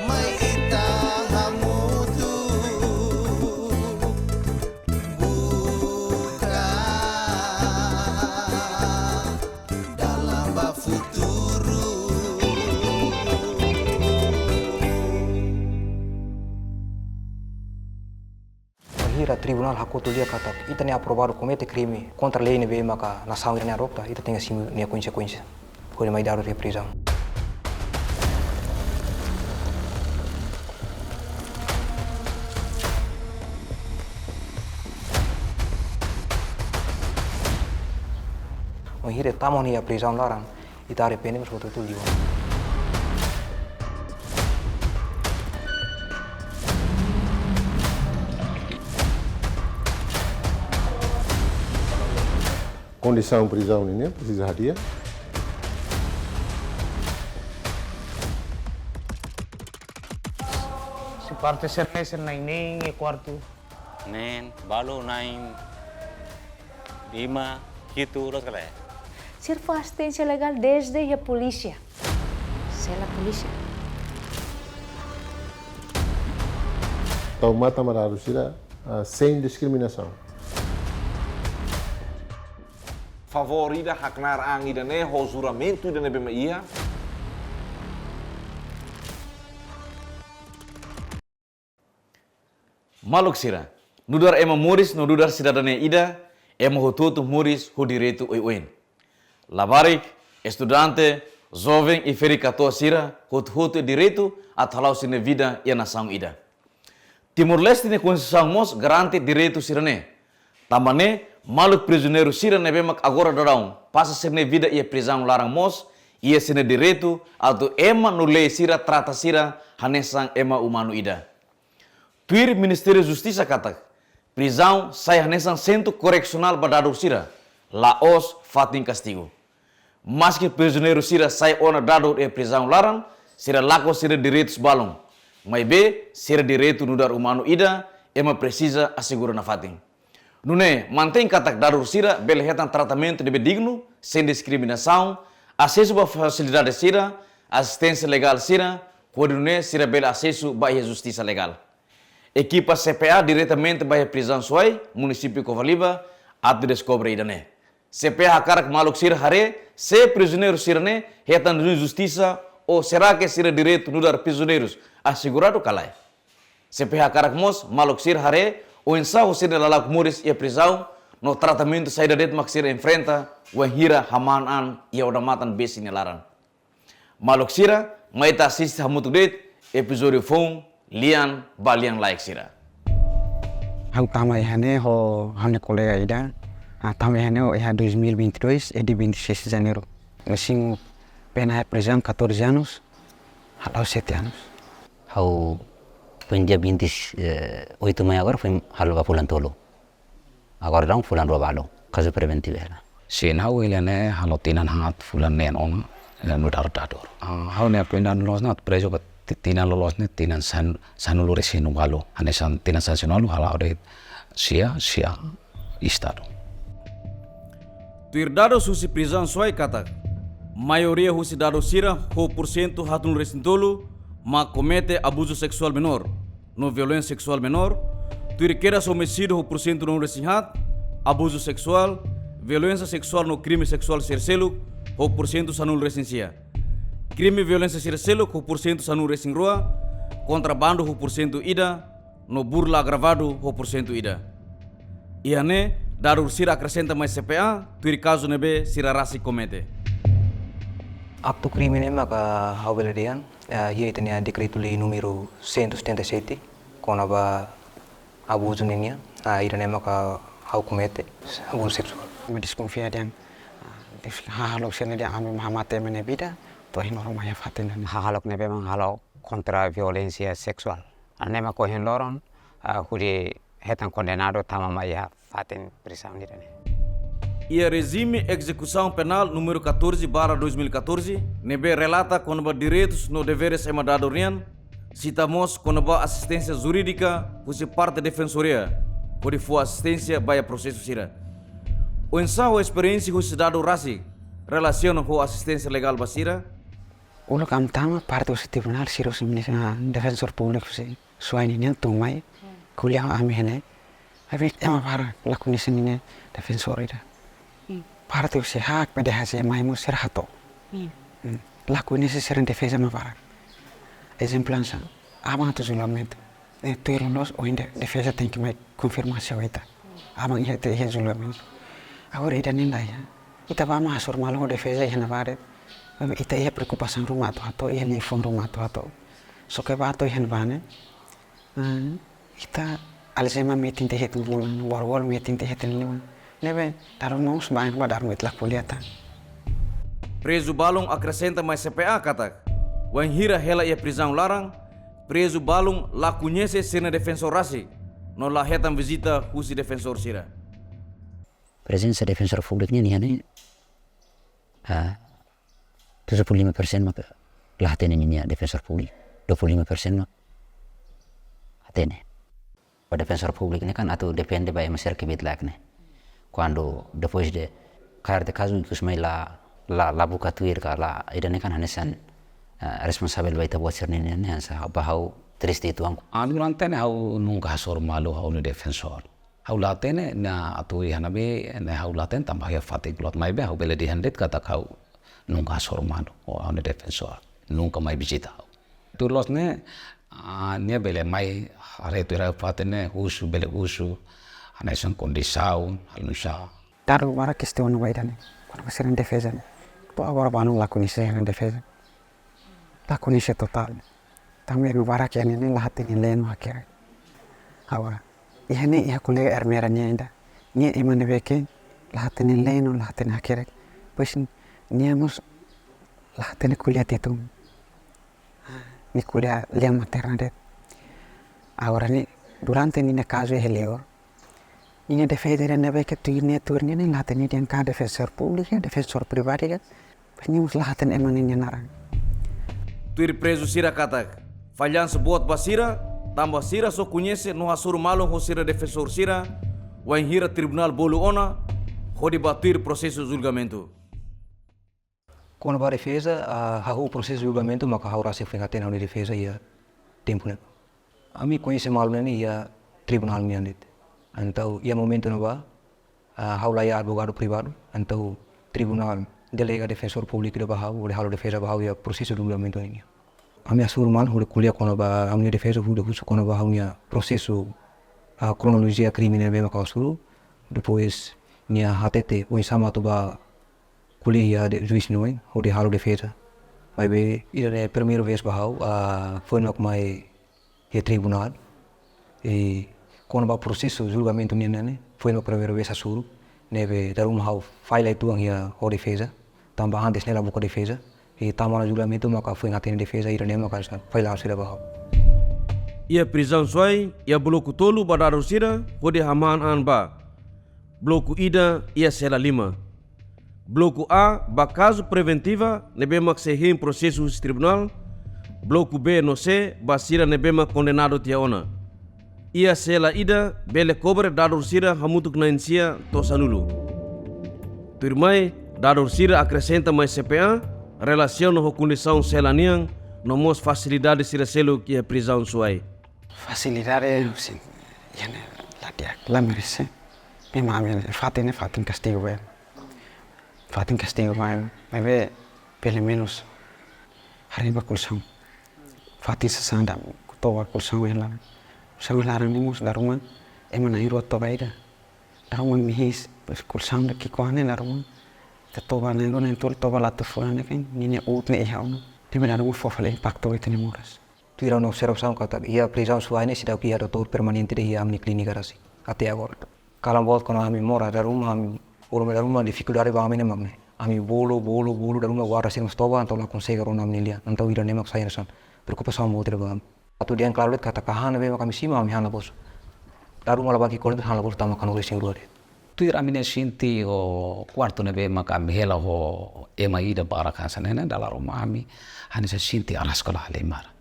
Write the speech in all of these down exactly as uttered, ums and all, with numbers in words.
Mai ita hamutuk buka dalan ba futuru. Bainhira tribunál hakotu lia katak ita-nia aprovadu komete krime kontra lei ne'ebé maka nasaun ida-ne'e adopta, ita tenke simu nia konsekuénsia hodi mai dadu iha prizaun. Bainhira tama iha prizaun laran, ita arrepende, mas hotu-hotu liu. Kondisaun prizaun ne'e presiza hadi'a. Se parte sira-ne'e sira na'in-neen iha kuartu. Neen, balu, na'in, lima, hitu, loos ka lae? Sira fó asisténsia legál dezde iha polísia. Sela polísia. Tau matan ba dadu sira, ah, sein diskriminasaun. Favór ida, haknaar an ida-ne'e ho juramentu ida ne'ebé mak iha. Maluk sira, nu'udar ema moris no nu'udar sidadania ida, ema hotu-hotu moris ho direitu oioin. Labarik, estudante, joven i ferik-katuas sira, hotu-hotu iha direitu atu hala'o sira-nia vida iha nasaun ida. Timor-Leste nia Konstituisaun mós garante direitu sira-ne'e. Tanba ne'e, maluk prizioneiru sira ne'ebé mak agora daudaun pasa sira-nia vida iha prizaun laran mós iha sira-nia direitu atu ema no lei sira trata sira hanesan ema umanu ida. Tuir Ministériu Justisa katak, prizaun sai hanesan sentru korreksionál ba dadur sira, la'ós fatin kastigu. Maski prizioneiru sira sai ona dadur iha prizaun laran, sira lakon sira direitus balun. Maibé, sira direitu nu'udar umanu ida, ema presiza asegura nafatin. Nune'e, mantein katak dadur sira bele hetan tratamentu ne'ebé dignu, sein diskriminasaun, asesu ba fasilidade sira, asisténsia legál sira, hodi nune'e sira bele asesu ba iha justisa legál. Ekipa C P A diretamente ba iha prizaun Suai, munisípiu Covaliba, atu deskobre ida-ne'e. C P A hakarak maluk sira haree, se prizioneiru sira-ne'e hetan duni justisa, ou será que sira direitu nu'udar prizioneirus aseguradu ka lae? C P A hakarak mós maluk sira haree, oinsá ho sira-nia lala'ok moris iha prizaun, no tratamentu saida de'it mak sira enfrenta, wainhira hamaan an iha odamatan-besik nia laran. Maluk sira, mai ita asiste hamutuk de'it epizódiu foun, Lian ba Lian-Laek Sira. Ha'u tama iha ne'e ho ha'u-nia kolega ida. Ah, tama iha ne'e iha dois mil e vinte e dois, iha dia vinte e seis de janeiro. Ha'u simu pena iha prizaun catorze anos, hala'o sete anos. Ha'u foin dia vinte e oito Mei agora, foin halo ba fulan tolu. Agora daudaun fulan rua balu, kazu preventivu hela. Sin, ha'u iha ne'e halo tinan haat fulan neen ona, eh, nu'udar dadur. Ah, ha'u-nia aprendizajen loloos ne'e prezu ba ti-, tinan loloos ne'e tinan san-, sanulu-resin-ualu. Hanesan tinan sanulu-resin-ualu hala'o de'it sia, sia Estadu. Tuir dadus husi prizaun Suai katak, maioria husi dadur sira ho porsentu haatnulu-resin-tolu mak komete abuzu seksuál menór no violénsia seksuál menór, tuir kedas omisídiu ho porsentu ruanulu-resin-haat, abuzu seksuál, violénsia seksuál no krime seksuál sira seluk ho porsentu sanulu-resin-sia, krime violénsia sira seluk ho porsentu sanulu-resin-rua, kontrabandu ho porsentu ida, no burla agravadu ho porsentu ida. Iha ne'e, dadur sira akresenta mai C P A, tuir kazu ne'ebé sira rasik komete. Aktu krime ne'e maka ha'u bele dehan, eh, iha ita-nia Dekretu-Lei númeru cento e setenta e sete, kona-ba Abuzu ninian, ah, ida-ne'e maka ha'u komete, abuzu seksuál. Ami deskonfia dehan, ah, dif-, hahalok sira-ne'e dehan ami mak hamate ema nia vida, to'o ohin loron mai iha fatin ne'e. Hahalok ne'ebé mak halo kontra violénsia seksuál. Ida-ne'e mak ohin loron, ah, hodi hetan kondenadu tama mai iha fatin prizaun ida-ne'e. Iha rejime ezekusaun penál númeru catorze barra dois mil e catorze, ne'ebé relata kona-ba direitus no deveres ema dadur nian, sita mós kona-ba asisténsia jurídika husi parte defensoria, hodi fó asisténsia ba iha prosesu sira. Oinsá ho esperiénsia husi dadur rasik relasiona ho asisténsia legál ba sira? Uluk ami tama parte husi tribunál sira husi minis-, ah, defensór públiku husi Suai ninian tun mai ko'alia ho ami iha ne'e. Ami ema barak la koñese ninia defensór ida. Hmm. Parte husi hak P D H C mai mós sira hato'o. Hmm. Hmm. La koñese sira-nia defeza ema barak. Ezemplu hanesan, aban atu julgamentu. Eh, tuir loos ohin de-, defeza tenke mai konfirmasi ho ita. Aban iha ita iha julgamentu. Agora ida-ne'e la iha. Ita bá mak hasoru malu ho defeza iha ne'ebá de'it. Ita iha preokupasaun ruma atu hato'o, iha liafuan ruma atu hato'o. Só ke bá to'o iha ne'ebá ne'e. Ah, ita alzheimer metin tiha ita-nia liman, wal-wal metin tiha ita-nia liman. Ne'ebé, daruak mós bainhira bá daruak mak ita la ko'alia tan. Prezu balun akresenta mai C P A katak, wainhira hela iha prizaun laran, prezu balun la koñese sira-nia defensór rasik, no la hetan vizita husi defensór sira. Prezensa defensór públiku nian iha ne'e, ah, tujuh puluh lima persen mak la hatene ninia defensór públiku, dua puluh lima persen mak hatene. Ba defensór públiku ne'e kan atu depende ba ema sira kbiit-laek ne'e. Kuandu depois de kaer de'it kazu ikus mai la, la, la buka tuir ka la, ida-ne'e kan hanesan, eh, responsavel ba ita-boot sira-nian ne'e hanesan ba ha'u triste uitoan. Ah, durante ne'e ha'u nunka hasoru malu ha'u-nia defensór. Ha'u la hatene, ne'e atu iha ne'ebé, ne'e ha'u la hatene tanba iha fatin kulat maibé ha'u bele dehan de'it katak ha'u nunka hasoru malu ho ha'u-nia defensór. Nunka mai vizita ha'u. Tuir loos ne'e, ah, nia bele mai haree tuir ha'u-nia fatin ne'e, husu, bele husu, hanesan kondisaun, halo nu'usá. Daruak barak kestiona ba ida-ne'e. Kona-ba sira-nia defeza ne'e. To'o agora balun la koñese sira-nia defeza. La koñese totál. Tanba ema barak iha ne'e la hatene lee no hakerek. Agora, iha ne'e iha kolega Ermera nian ida. Nia ema ne'ebé ke la hatene lee no la hatene hakerek. Depois nia mós la hatene ko'alia Tetun. Nia ko'alia lian materna de'it. Agora ne'e durante ninia kazu iha li'ur. Ninia defeza ida ne'ebé ke tuir nia, tuir nia ne'e la hatene dehan ka defensór públiku, defensór privadu ka. Depois nia mós la hatene ema ninia naran. Tuir prezu sira katak, fallansa boot ba sira, tanba sira só koñese no hasoru malu ho sira defensór sira, wainhira tribunál bolu ona, hodi bá tuir prosesu julgamentu. Kona-ba defeza, ah, hahú prosesu julgamentu maka ha'u rasik foin hatene ha'u-nia defeza iha tempu ne'e. Ami koñese malu ne'e iha tribunál nian de'it. Entaun iha momentu ne'ebá, ah, ha'u la iha advogadu privadu, entaun tribunál delega defensór públiku ida ba ha'u, hodi halo defeza ba ha'u iha prosesu julgamentu nian. Ami hasoru malu hodi ko'alia kona-ba ha'u-nia defeza, hodi husu kona-ba ha'u-nia prosesu, ah, kronolojia krime ne'ebé maka hasoru. Depois nia hatete oinsá mak atu bá ko'alia iha de-, juís ninian, hodi halo defeza. Maibé ida-ne'e primeira vez ba ha'u, ah, foin mak mai iha tribunál. I kona-ba prosesu julgamentu nian ne'e, foin mak primeira vez hasoru. Ne'ebé dala ruma ha'u falla uitoan iha hodi defeza. Tanba antes ne'e la buka defeza. I tama ona julgamentu maka foin hatene defeza, ida-ne'e maka hanesan fallansa ida ba ha'u. Iha prizaun Suai, iha bloku tolu ba dadur sira, hodi hamahan an ba. Bloku ida iha sela lima. Bloku A ba kazu preventiva ne'ebé mak sei hein prosesu husi tribunál. Bloku B no C ba sira ne'ebé mak kondenadu tiha ona. Iha sela ida bele kobre dadur sira hamutuk na'in-sia to'o sanulu. Tuirmai, dadur sira akresenta mai C P A, relasiona ho kondisaun sela nian, no mós fasilidade sira seluk iha prizaun Suai. Fasilidade, sin, iha ne'e la di'ak, la merese. Memang ami fatin ne'e fatin kastigu ba ema. Fatin kastigu ba ema, maibé pelumenus harii ba kolxaun. Fatin sasán ida, toba kolxaun iha laran. Kolxaun iha laran ne'e mós dala ruma, ema na'in-rua toba ida. Dala ruma mihis, kolxaun ida ki'ikoan ne'e dala ruma. Ita toba na'in-rua na'in-tolu toba la atu fó ona ne'e kan, ninia uut ne'e iha ona. Ne'ebé dala ruma fó fali impaktu ba ita-nia moras. Tuir ha'u-nia observasaun katak iha prizaun Suai ne'e seidauk iha doutór permanente ida iha ami-nia klínika rasik até agora. Kalan boot kuandu ami moras dala ruma, ami uluk dala ruma difikuldade ba ami ne'e mak ne'e. Ami bolu, bolu, bolu, dala ruma guarda sira mós toba, entaun la konsege rona ami-nia lian. Entaun ida-ne'e mak sai hanesan preokupasaun boot ida ba ami. Atu dehan klaru de'it katak hahán ne'ebé mak ami simu, ami han la bos. Dala ruma la bá kikolin, han la bos tanba kanu resin rua de'it. Tuir ami-nia sente ho kuartu ne'ebé mak ami hela ho ema ida barak hanesan ne'e, dala ruma ami hanesan sente araska la halimar.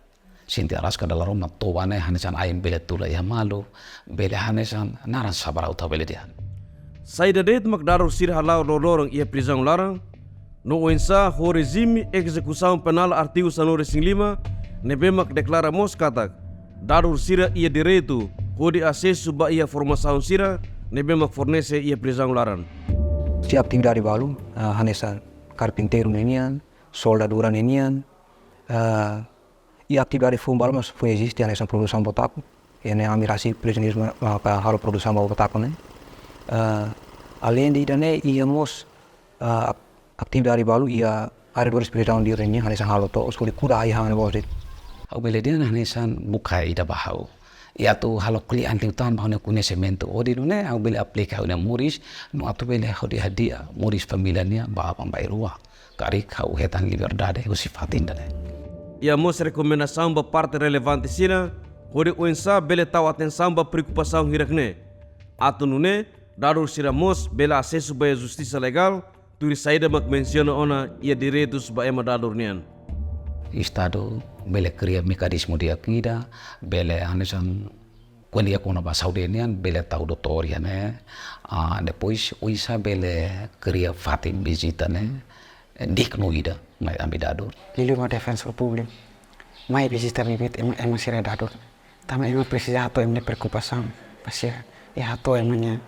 Sente araska dala ruma toba ne'e hanesan ain bele tula iha malu, bele hanesan naran sabar ha'u atu bele dehan. Saida de'it mak dadur sira hala'o loron-loron iha prizaun laran, no oinsá ho rejime ezekusaun penál artigu sanulu-resin-lima, ne'ebé mak deklara mós katak dadur sira iha direitu hodi asesu ba iha formasaun sira ne'ebé mak fornese iha prizaun laran. Iha atividade balu, ah, hanesan karpinteiru ninian, soldadura ninian, ah, iha atividade foun balu mós foin eziste hanesan produsaun botaku. Iha ne'e ami rasik prizioneiru ma-, maka halo produsaun ba botaku ne'e. Ah, aleinde ida-ne'e iha mós, ah, ak-, atividade balu iha arredores prizaun Dili nian hanesan halo to'os hodi kuda ai-han ne'e bos de'it. Ha'u bele dehan hanesan buka ida ba ha'u. I atu halo ko'alia liután ba ha'u-nia koñesimentu hodi nune'e ha'u bele aplika ha'u-nia moris, no atu bele hodi hadi'a moris família nian ba aban-bainrua. Karik ha'u hetan liberdade husi fatin ida-ne'e. Iha mós rekomendasaun ba parte relevante sira hodi oinsá bele tau atensaun ba preokupasaun hirak-ne'e. Atu nune'e dadur sira mós bele asesu ba iha justisa legál, tuir saida mak mensiona ona iha direitus ba ema dadur nian. Estadu bele kria mekanizmu di'ak ida, bele hanesan ko'alia kona-ba saúde nian, bele tau doutór iha ne'e. Ah, depois oinsá bele kria fatin vizita ne'e, eh, dignu ida mai ami dadur. Liuliu ba Defensór Públiku mai vizita bibit ema, ema sira dadur. Tanba ema presiza hato'o ema-nia preokupasaun ba sira. I hato'o ema-nia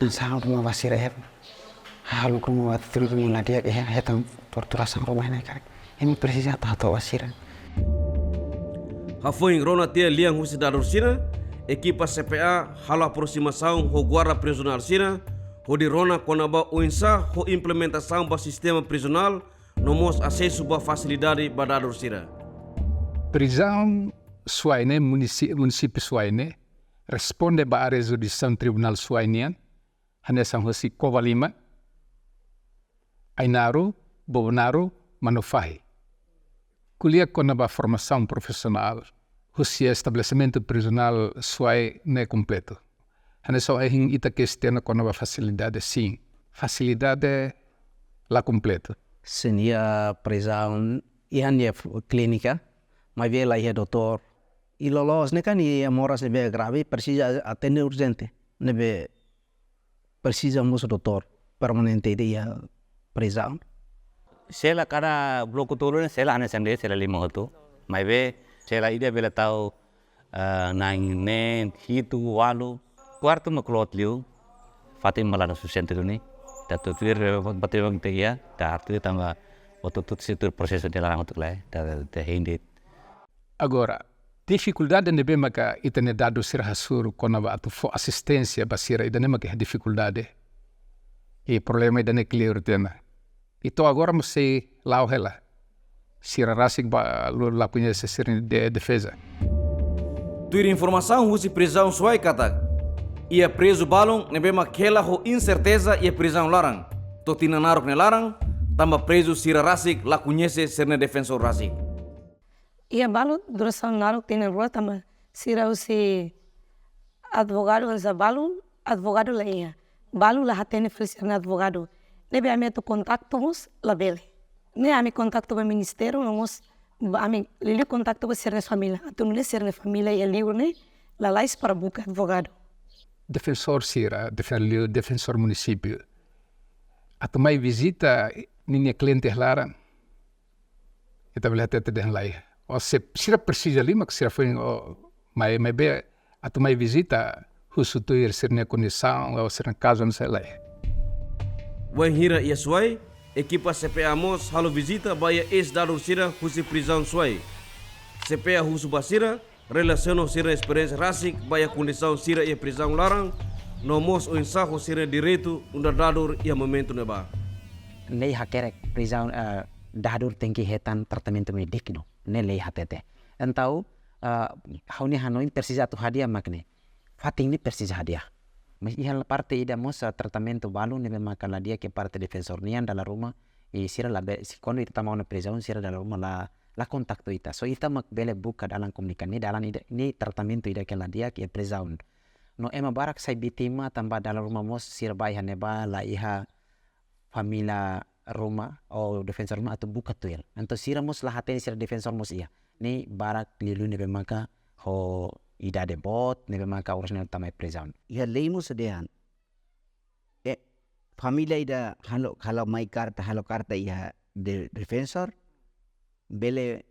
nasaun ruma ba sira, ema hahalok ruma ba tuur ruma la di'ak, ema hetan torturasaun ruma iha ne'e karik. Ema presiza hato'o ba sira. Hafoin rona tiha lian husi dadur sira, ekipa C P A halo aprosimasaun ho guarda prizionál sira, hodi rona kona-ba oinsá ho implementasaun ba sistema prizionál, no mós asesu ba fasilidade ba dadur sira. Prizaun Suai ne'e, munisi-, munisípiu Suai ne'e, responde ba área jurisdisaun Tribunál Suai nian, hanesan husi Covalima, Ainaro, Bobonaro, Manufahi. Ko'alia kona-ba formasaun profisionál husi estabelesimentu prizionál Suai ne'e kompletu. Hanesan ohin ita kestiona kona-ba fasilidade, sin. Fasilidade la kompletu. Sin, iha prizaun, iha nia f-, klínika, maibé la iha doutór. I loloos ne'e kan iha moras ne'ebé grave, presiza atende urjente. Ne'ebé presiza mós doutór permanente ida iha prizaun. Sela kada bloku tolu ne'e sela hanesan de'it, sela lima hotu. Maibé sela ida bele tau, eh, na'in neen, hitu, ualu. Kuartu mak kloot liu. Fatin mak la sufisiente duni. Ita tutuir, eh, bate bang te ia, ita artu tanba hotu-hotu sei tuir prosesu nia laran hotu lai. Ita, ita hein de'it. Agora, difikuldade ne'ebé maka ita-nia dadur sira hasoru kona-ba atu fó asisténsia ba sira, ida-ne'e maka iha difikuldade. I problema ida-ne'e klaru tiha ona. I to'o agora mós sei la'o hela. Sira rasik balu la koñese sira-nia de-, defeza. Tuir informasaun husi prizaun Suai katak iha prezu balun ne'ebé mak hela ho inserteza iha prizaun laran to'o tinan naruk nia laran, tanba prezu sira rasik la koñese sira-nia defensór rasik. Iha balu durasaun naruk tinan rua tanba sira husi advogadu hanesan balu, advogadu la iha. Balu la hatene fali sira-nia advogadu. Ne'ebé ami atu kontaktu mós labele. Ne'e ami kontaktu ba ministériu, no mós ba ami liuliu kontaktu ba sira-nia família. Atu nune'e sira-nia família iha liur ne'e lalais para buka advogadu. Defensór sira, defen-, liu defensór munisípiu. Atu mai vizita ninia kliente iha laran. Ita bele hatete dehan laiha. Ou se sira presiza liu mak sira foin, ou mai, maibé atu mai vizita husu tuir sira-nia kondisaun ou sira-nia kazu ne'e sei laiha. Wainhira iha Suai, ekipa C P A mós halo vizita ba iha eis-dadur sira husi prizaun Suai. C P A husu ba sira relasiona ho sira-nia esperiénsia rasik ba iha kondisaun sira iha prizaun laran, no mós oinsá ho sira-nia direitu nu'udar dadur iha momentu ne'ebá. Lei hakerek prizaun, eh, dadur tenke hetan tratamentu médiku, ne'e lei hatete. Entaun, ah, ha'u-nia hanoin presiza atu hadi'a mak ne'e. Fatin ne'e presiza hadi'a. Mas iha parte ida mós, ah, tratamentu balu ne'ebé maka la di'ak iha parte defensór nian dala ruma, i sira labele, se kuandu ita tama ona prizaun, sira dala ruma la, la kontaktu ita. So ita mak bele buka dalan komunika ne'e, dalan ida, ne'e tratamentu ida ke la di'ak iha prizaun. No ema barak sai vítima tanba dala ruma mós sira bá iha ne'ebá la iha família ruma ou defensór ruma atu buka tuir. Entaun sira mós la hatene sira defensór mós iha. Ne'e barak liuliu ne'ebé maka ho idade boot, ne'ebé maka oras ne'e tama iha prizaun. Iha lei mós dehan. E, família ida halo, halo mai karta, halo karta iha de-, defensór, bele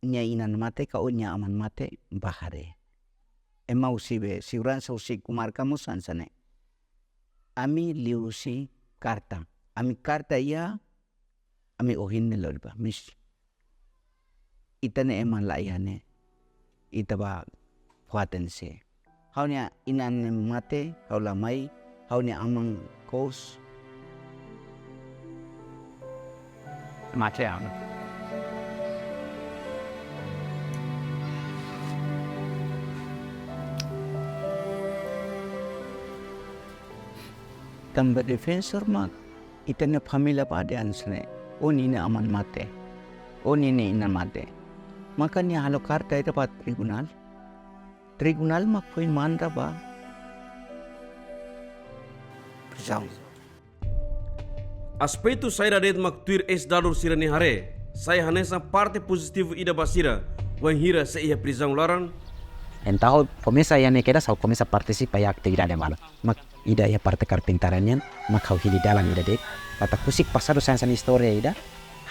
nia inan mate ka ou nia aman mate bá haree. Ema husi be, seguransa husi komarka mós hanesan ne'e. Ami liuhusi karta. Ami karta iha, ami ohin ne'e lori bá. Mas ita-nia ema la iha ne'e. Ita bá fó atensaun. Ha'u-nia inan mate, ha'u la mai, ha'u-nia aman kous. Mate aman. Tanba defensór mak ita-nia família bá dehan hanesan ne'e, ó-nia aman mate, ó-nia inan mate. Maka nia halo karta ida ba tribunál. Tribunál mak foin manda ba prizaun. Aspetu saida de'it mak tuir eis-dadur sira-nia haree, sai hanesan parte pozitivu ida ba sira, wainhira sei iha prizaun laran? Entaun, komesa iha ne'e kedas, ha'u komesa partisipa iha atividade balu. Mak ida iha parte karpintaria nian, mak ha'u hili dalan ida de'it. Katak husik pasadu sai hanesan istória ida,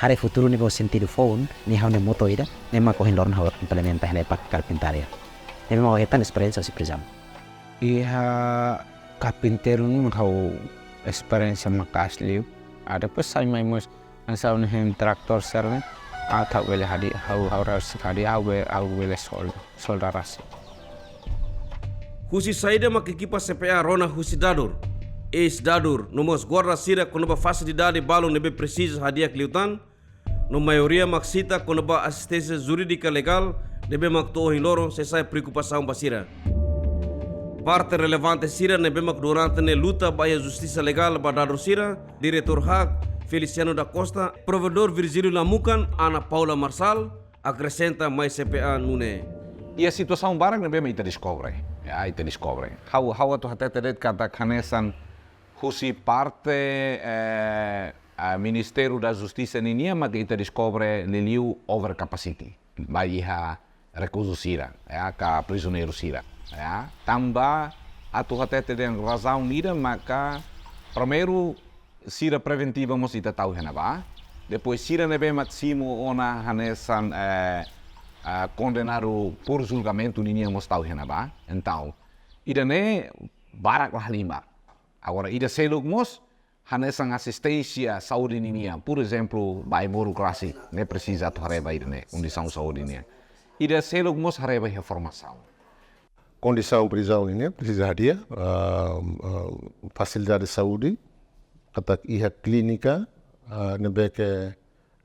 haree futuru ne'e ba sentidu foun, ne'e ha'u-nia moto ida, ne'e mak ohin loron ha'u implementa iha parte karpintaria. Ne'e mak ha'u hetan esperiénsia husi prizaun. Iha karpinteiru ne'e mak ha'u esperiénsia maka'as liu. Ah, depois sai mai mós hanesan ne'e hein tratór sira-ne'e. Ah, ha'u bele hadi'a, ha'u, ha'u rasik hadi'a, ha'u be-, ha'u bele solda, solda rasik. Husi saida mak ekipa C P A rona husi dadur, eis-dadur, no mós guarda sira kona-ba fasilidade balu ne'ebé presiza hadi'a liután, no maioria mak sita kona-ba asisténsia jurídika legál ne'ebé mak to'o ohin loron sei sai preokupasaun ba sira. Parte relevante sira ne'ebé mak durante ne'e luta ba iha justisa legál ba dadur sira, Diretór HAK, Feliciano da Costa, Provedór Virgílio Lamukan, Ana Paula Marçal, akresenta mai C P A nune'e. Iha situasaun barak ne'ebé mak ita deskobre. Ya, ita deskobre. Ha'u, ha'u atu hatete de'it katak hanesan husi parte, eh, ah, Ministériu da Justisa ninian mak ita deskobre liuliu over capacity ba iha rekursu sira, ya, ka prizioneiru sira, ya. Tanba atu hatete dehan razaun ida maka primeiru sira preventiva mós ita tau iha ne'ebá. Depois sira ne'ebé mak simu ona hanesan, eh, ah, kondenadu por julgamentu ninian mós tau iha ne'ebá. Entaun, ida-ne'e barak la halimar. Agora, ida seluk mós, hanesan asisténsia saúde ninian, por ezemplu, ba ai-moruk rasik, ne'e presiza atu haree ba ida-ne'e, kondisaun saúde nian. Ida seluk mós haree ba iha formasaun. Kondisaun prizaun ninian presiza hadi'a, ah, ah, fasilidade saúde, katak iha klínika, ah, ne'ebé ke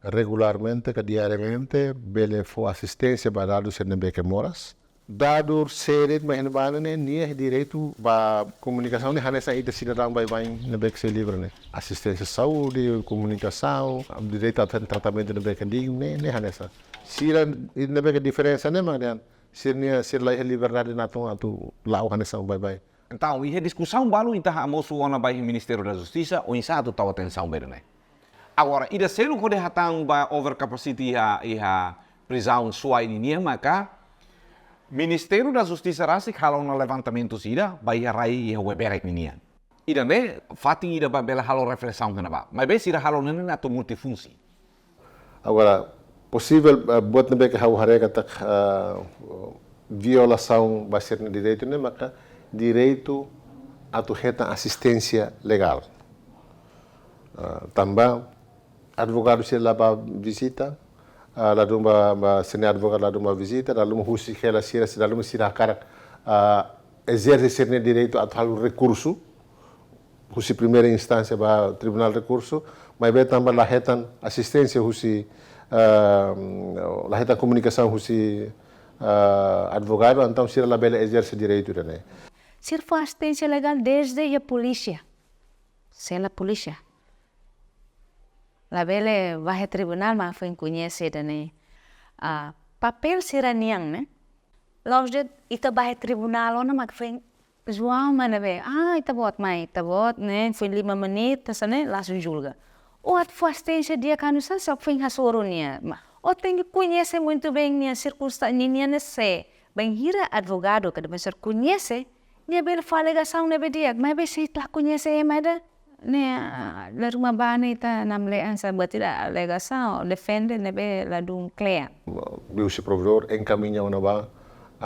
regularmente ka diariamente bele fó asisténsia ba dadur sira ne'ebé ke moras. Dadur sira ne'ebé mak iha ne'ebá ne'e, nia direitu ba komunikasaun ne'e hanesan ita sidadaun baibain ne'ebé ke sei livre ne'e. Asisténsia saúde, komunikasaun, direitu a tra-, tratamentu ne'ebé ke dignu ne'e, ne'e hanesan. Sira ne'ebé ke diferensa ne'e mak dehan sira-nia, sira la iha liberdade natoon atu la'o hanesan baibain. Entaun, iha diskusaun balu ita hamosu ona ba iha Ministériu da Justisa, oinsá atu tau atensaun ba ida-ne'e. Agora, ida seluk hodi hatán ba over capacity iha, iha prizaun Suai ninian maka Ministériu da Justisa rasik halo ona levantamentu sira ba iha rai iha Weberek ninian. Ida-ne'e fatin ida ba bele halo reflesaun iha ne'ebá. Maibé sira halo ne'e atu multifungsi. Agora, posivel, eh, buat ne'ebé ke ha'u haree katak, eh, violasaun ba sira-nia direitu ne'e maka direitu atu hetan asisténsia legál. Ah, tanba advogadu sira la bá vizita, ah, ladún ba, ba sira-nia advogadu ladún bá vizita, dala ruma husik hela sira, sira dala ruma sira hakarak, ah, ezerse sira-nia direitu atu halo rekursu, husi primeira instánsia ba Tribunál Rekursu, maibé tanba la hetan asisténsia husi, Ah, la hetan komunikasaun husi, ah, advogadu, entaun sira labele ezerse direitu ida-ne'e. Sira fó asisténsia legál desde iha polísia. Sela polísia. Labele bá iha tribunál mak foin koñese ida-ne'e. Ah, papél sira-nian ne'e. La'ós de'it ita bá iha tribunál ona mak foin João mana be, ah, ita-boot mai, ita-boot ne'e, foin lima menit, hanesan ne'e, langsung julga. Ó atu fó asisténsia di'ak ka nusá, só foin hasoru nia. Mas ó tenke koñese muito bem nia sirkunstánsia, ninia ne'e sé. Bainhira advogadu ka defensór koñese, nia bele fó alegasaun ne'ebé di'ak, maibé se la koñese ema ida, ne'e, ah, la ruma bá ne'e ita namlean sa buat ida alegasaun, defende ne'ebé ladún kle'an. Liuhusi provedór enkamiña ona ba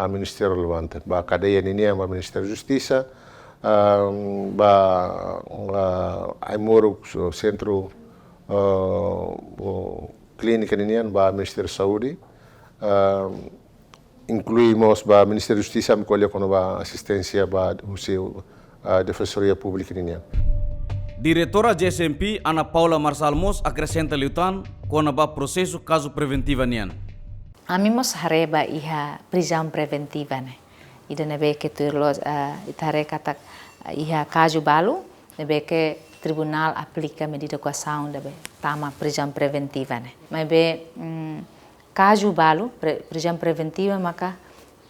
ministériu relevante, ba kadeia ninian, ba Ministériu Justisa, ah, ba, ah, ai-moruk, sentru, ah, klínika ninian, ba Ministériu Saúde, ah, inklui mós ba Ministériu Justisa, ami ko'alia kona-ba asisténsia ba husi, ah, Defensoria Públika ninian. Diretora J S M P, Ana Paula Marçal mós akresenta liután kona-ba prosesu kazu preventiva nian. Ami mós haree ba iha prizaun preventiva ne'e. Ida ne'ebé ke tuir loos, ah, ita haree katak, ah, iha kazu balu, ne'ebé ke tribunál aplika medida koasaun ne'ebé tama prizaun preventiva ne'e. Maibé, mm, kazu balu, pre-, prizaun preventiva maka,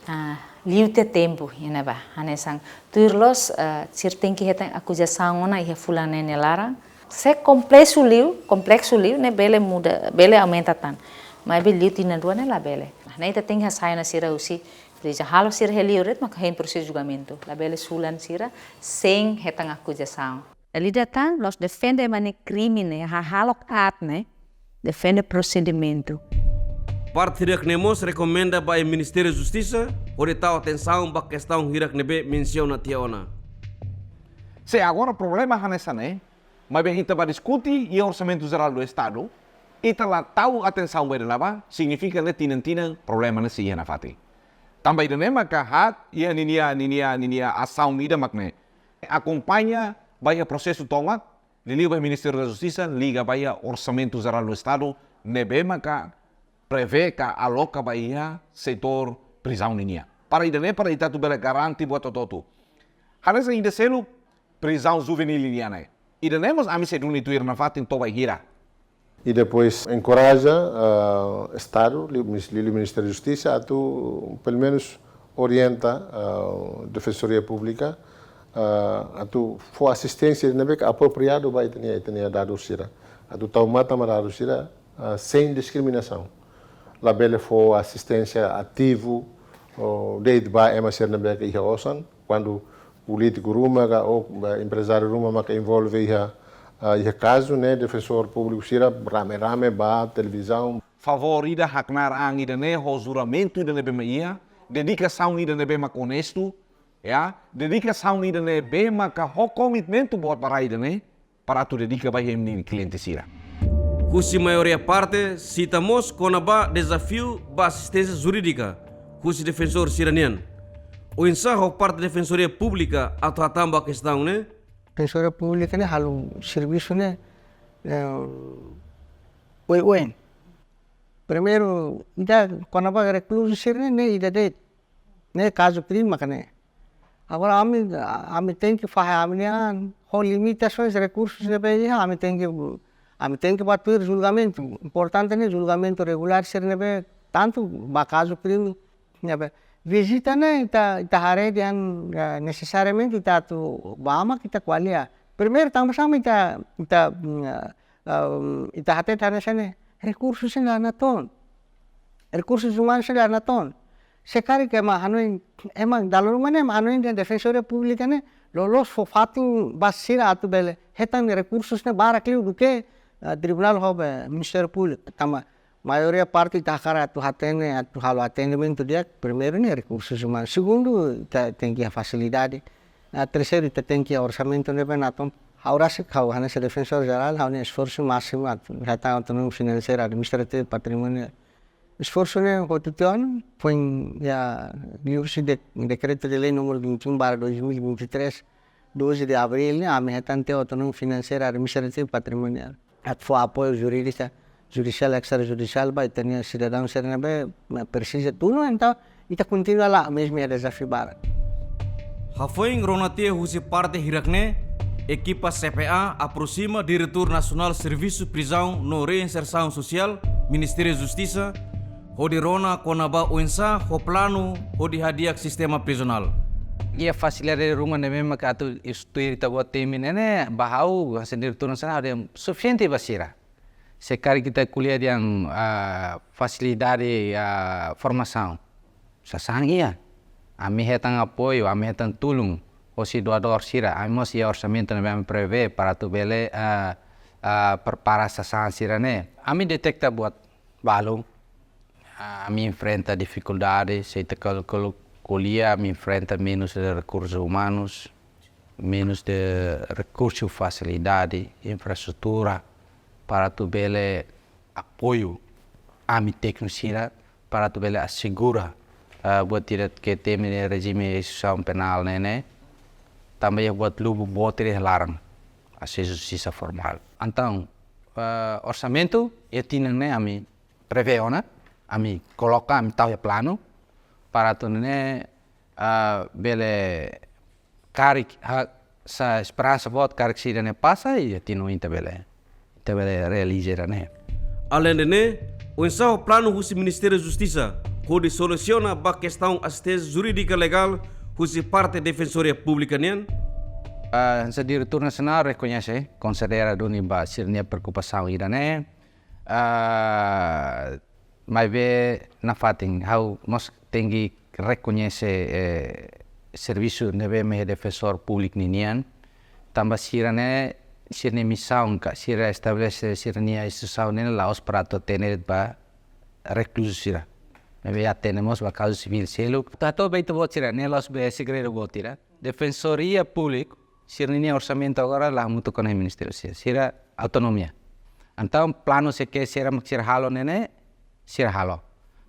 ah, liu tiha tempu iha ne'ebá. Hanesan tuir loos, ah, sira tenke hetan akuzasaun ona iha fulan neen nia laran. Se kompleksu liu, kompleksu liu, ne'e bele muda, bele aumenta tan. Maibé liu tinan rua ne'e labele. Ne'e ita tenke hasai ona sira husi prizaun, halo sira iha li'ur de'it maka hein prosesu julgamentu. Labele sulan sira sein hetan akuzasaun. Dala ida tan, la'ós defende ema nia krime ne'e, hahalok aat ne'e, defende prosedimentu. Parte hirak-ne'e mós rekomenda ba Ministériu Justisa hodi tau atensaun ba kestaun hirak ne'ebé mensiona tiha ona. Se agora problema hanesan ne'e, maibé ita bá diskute iha Orsamentu Jerál do Estadu, ita la tau atensaun ba ida-ne'ebá, signifika ne'e tinan-tinan problema ne'e sei iha nafatin. Tanba ida-ne'e maka haat iha ninia, ninia, ninia asaun ida mak ne'e. Akompaña ba iha prosesu tomak, liuliu ba Ministériu da Justisa, liga ba iha Orsamentu Jerál do Estadu, ne'ebé maka prevee ka aloka ba iha setór prizaun ninian. Para ida-ne'e, para ita atu bele garante buat hotu-hotu. Hanesan ida seluk, prizaun juveníl nian ne'e. Ida-ne'e mós ami sei duni tuir nafatin to'o bainhira. E depois enkoraja, ah, Estadu, li-, mis-, liuliu Ministériu Justisa, atu, pelumenus, orienta, ah, Defensoria Públika, ah, atu fó asisténsia ne'ebé ke apropriadu ba ita-nia, ita-nia dadus sira. Atu tau matan ba dadus sira, ah, sein diskriminasaun. Labele fó asisténsia ativu, ou de'it ba ema sira ne'ebé ke iha osan, kuandu polítiku ruma ka ou, eh, emprezáriu ruma maka envolve iha, ah, iha kazu ne'e, defensór públiku sira rame-rame ba televizaun. Favór ida, haknaar an ida-ne'e, ho juramentu ida ne'ebé mak iha, dedikasaun ida ne'ebé mak onestu, ya, dedikasaun ida ne'ebé maka ho komitmentu buat ba rai ida-ne'e, para atu dedika ba imi-nia kliente sira. Husi maioria parte, sita mós kona-ba dezafiu ba asisténsia jurídika husi defensór sira-nian. Oinsá ho parte Defensoria Públika atu hatán ba kestaun ne'e? Defensoria Públika ne'e halo servisu ne'e, eh, oioin. Primeiru, ida kona-ba rekluzu sira-ne'e, ne'e ida de'it. Ne'e kazu krime maka ne'e. Agora ami, ami tenke fahe ami-nia an, ho limitasaun rekursus ne'ebé iha, ami tenke, ami tenke bá tuir julgamentu. Importante ne'e julgamentu regulár sira ne'ebé, tantu ba kazu krime ne'ebé. Vizita ne'e ita, ita haree dehan, eh, nesesariamente ita atu bá mak ita ko'alia. Primeiru, tanba sá mak ita, ita, mm, eh, um, ita hatete hanesan ne'e, rekursus sira la natoon. Rekursus umanus sira la natoon. Se karik ema hanoin, ema dala ruma ne'e ema hanoin dehan Defensoria Públika ne'e loloos fó fatin ba sira atu bele hetan rekursus ne'e barak liu duké, ah, tribunál ho be Ministériu Públiku. Tanba maioria parte ita hakarak atu hatene, atu halo atendimentu di'ak, primeiru ne'e rekursus umanus. Segundu, ita tenke iha fasilidade. Ah, terseiru, ita tenke iha orsamentu ne'ebé natoon. Ha'u rasik, ha'u hanesan Defensór Jerál, ha'u-nia esforsu másimu atu hetan autonomia finanseira, administrativa, patrimoniál. Esforsu ne'e hotu tiha ona, foin iha liuhusi de-, Decreto de Lei número vinte e um barra dois mil e vinte e três, doze de abril ne'e, ami hetan tiha autonomia finanseira, administrativa, patrimoniál. Atu fó apoiu jurídika judisiál, extrajudisiál ba ita-nia sidadaun sira ne'ebé presiza tulun, entaun ita kontinua la'o, mezmu iha dezafiu barak. Hafoin rona tiha husi parte hirak-ne'e, ekipa C P A aproxima Diretór Nasionál Servisu Prizaun no Reinsersaun Sosiál, Ministériu Justisa, hodi rona kona-ba oinsá ho planu hodi hadi'a sistema prizionál. Iha fasilidade ruma ne'ebé mak atu institui ita-boot temi ne'e, ba ha'u hanesan diretór nasionál, ha'u dehan sufisiente ba sira. Se karik ita ko'alia dehan, ah, fasilidade, ah, formasaun, sasán iha. Ami hetan apoiu, ami hetan tulun hosi doadór sira, ami mós iha orsamentu ne'ebé ami prevee para atu bele, ah, ah, prepara sasán sira-ne'e. Ami deteta buat balu, ah, ami enfrenta difikuldade, se ita kal-, kal-, ko'alia, ami enfrenta menus de rekursus umanus, menus de rekursu, fasilidade, infraestrutura, para atu bele apoiu ami tékniku sira, para atu bele asegura, ah, buat ida ke temi ne'e rejime instituisaun penál ne'e, ne'e. Tanba iha buat lubuk boot ida iha laran, asesu justisa formál. Entaun, ah, orsamentu iha tinan ne'e ami prevee ona, ami koloka, ami tau iha planu, para atu nune'e, ah, bele karik ha-, sa esperansa boot karik sira-ne'e pasa, iha tinan ita bele, ita bele realiza ida-ne'e. Aleinde ne'e, oinsá ho planu husi Ministériu Justisa hodi solusiona ba kestaun asisténsia jurídika legál husi parte Defensoria Públika nian? Ah, hanesan Diretór Nasionál rekoñese, konsidera duni ba sira-nia preokupasaun ida-ne'e. Ah, maibé nafatin, ha'u mós tenke rekoñese, eh, servisu ne'ebé mak iha Defensór Públiku ninian, tanba sira-ne'e, sira-nia misaun ka, sira estabelese sira-nia instituisaun ne'e la'ós para atu atende ba rekluzu sira. Maibé atende mós ba kazu sivíl seluk. Atu hato'o ba ita-boot sira, ne'e la'ós be segredu boot ida. Defensoria Públiku, sira-ninia orsamentu agora la hamutuk ho Ministériu sira, sira autonomia. Entaun planu sé ke sira mak sira halo ne'e ne'e, sira halo.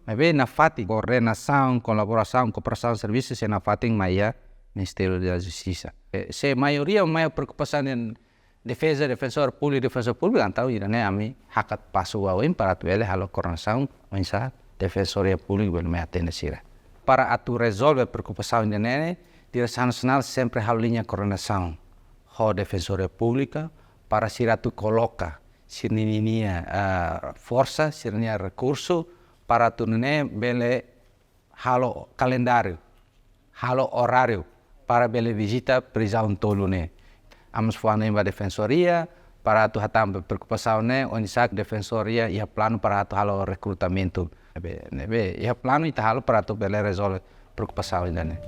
Maibé nafatin koordenasaun, kolaborasaun, kooperasaun servisu sei nafatin mai iha Ministériu da Justisa. Eh, se maioria, maiór preokupasaun dehan defeza, Defensór Públiku, Defensór Públiku, entaun ida-ne'e ami hakat pasu ba oin para atu bele halo koordenasaun, oinsá Defensoria Públiku bele mai atende sira. Para atu rezolve preokupasaun ida-ne'e, Diresaun Nasionál sempre halo liña koordenasaun ho Defensoria Públika para sira atu koloka sira-ninia, ah, forsa, sira-nia rekursu para atu nune'e bele halo kalendáriu, halo oráriu para bele vizita prizaun tolu ne'e. Ami mós fó hanoin ba Defensoria para atu hatán ba preokupasaun ne'e, oinsá Defensoria iha planu para atu halo rekrutamentu. Ne'ebé, ne'ebé iha planu ita halo para atu bele rezolve preokupasaun ida-ne'e.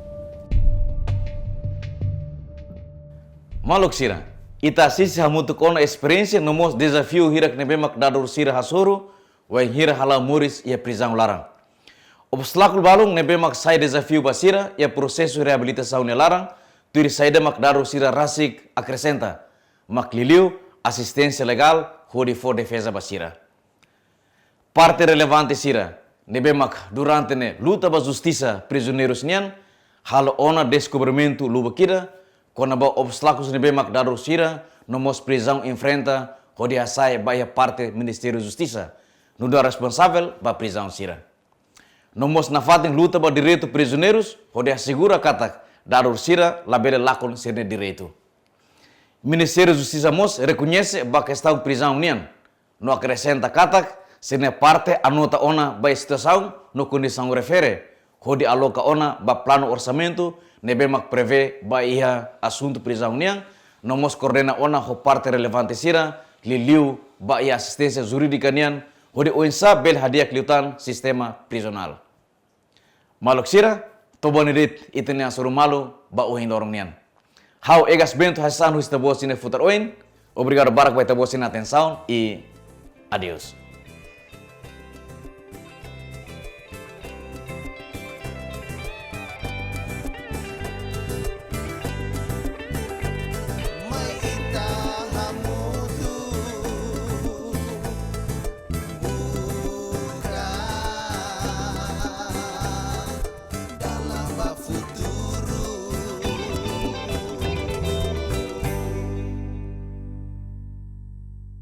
Maluk sira, ita asiste hamutuk ona esperiénsia no mós dezafiu hirak ne'ebé mak dadeer sira hasoru, wainhira hala'o moris iha prizaun laran. Obstákulu balun ne'ebé mak sai dezafiu ba sira iha prosesu reabilitasaun nia laran, tuir saida mak dadeer sira rasik akresenta, mak liuliu asisténsia legál hodi fó defeza ba sira. Parte relevante sira ne'ebé mak durante ne'e luta ba justisa prizioneirus nian, halo ona deskobrimentu lubuk ida kona-ba obstákulus ne'ebé mak dadeer sira no mós prizaun enfrenta hodi hasa'e ba iha parte Ministériu Justisa, nu'udar responsavel ba prizaun sira. No mós nafatin luta ba direitu prizioneirus hodi asegura katak dadeer sira labele lakon sira-nia direitu. Ministériu Justisa mós rekoñese ba kestaun prizaun nian, no akresenta katak sira-nia parte anota ona ba situasaun no kondisaun refere, hodi aloka ona ba planu orsamentu ne'ebé mak prevee ba iha asuntu prizaun nian, no mós koordena ona ho parte relevante sira, liuliu ba iha asisténsia jurídika nian, hodi oinsá bele hadi'a liután sistema prizionál. Maluk sira, to'o ba ne'e de'it ita-nia hasoru malu ba ohin loron nian. Ha'u Egas Bento, hanesan husi ita-boot sira-nia futar oin. Obrigadu barak ba ita-boot sira-nia atensaun i adeus.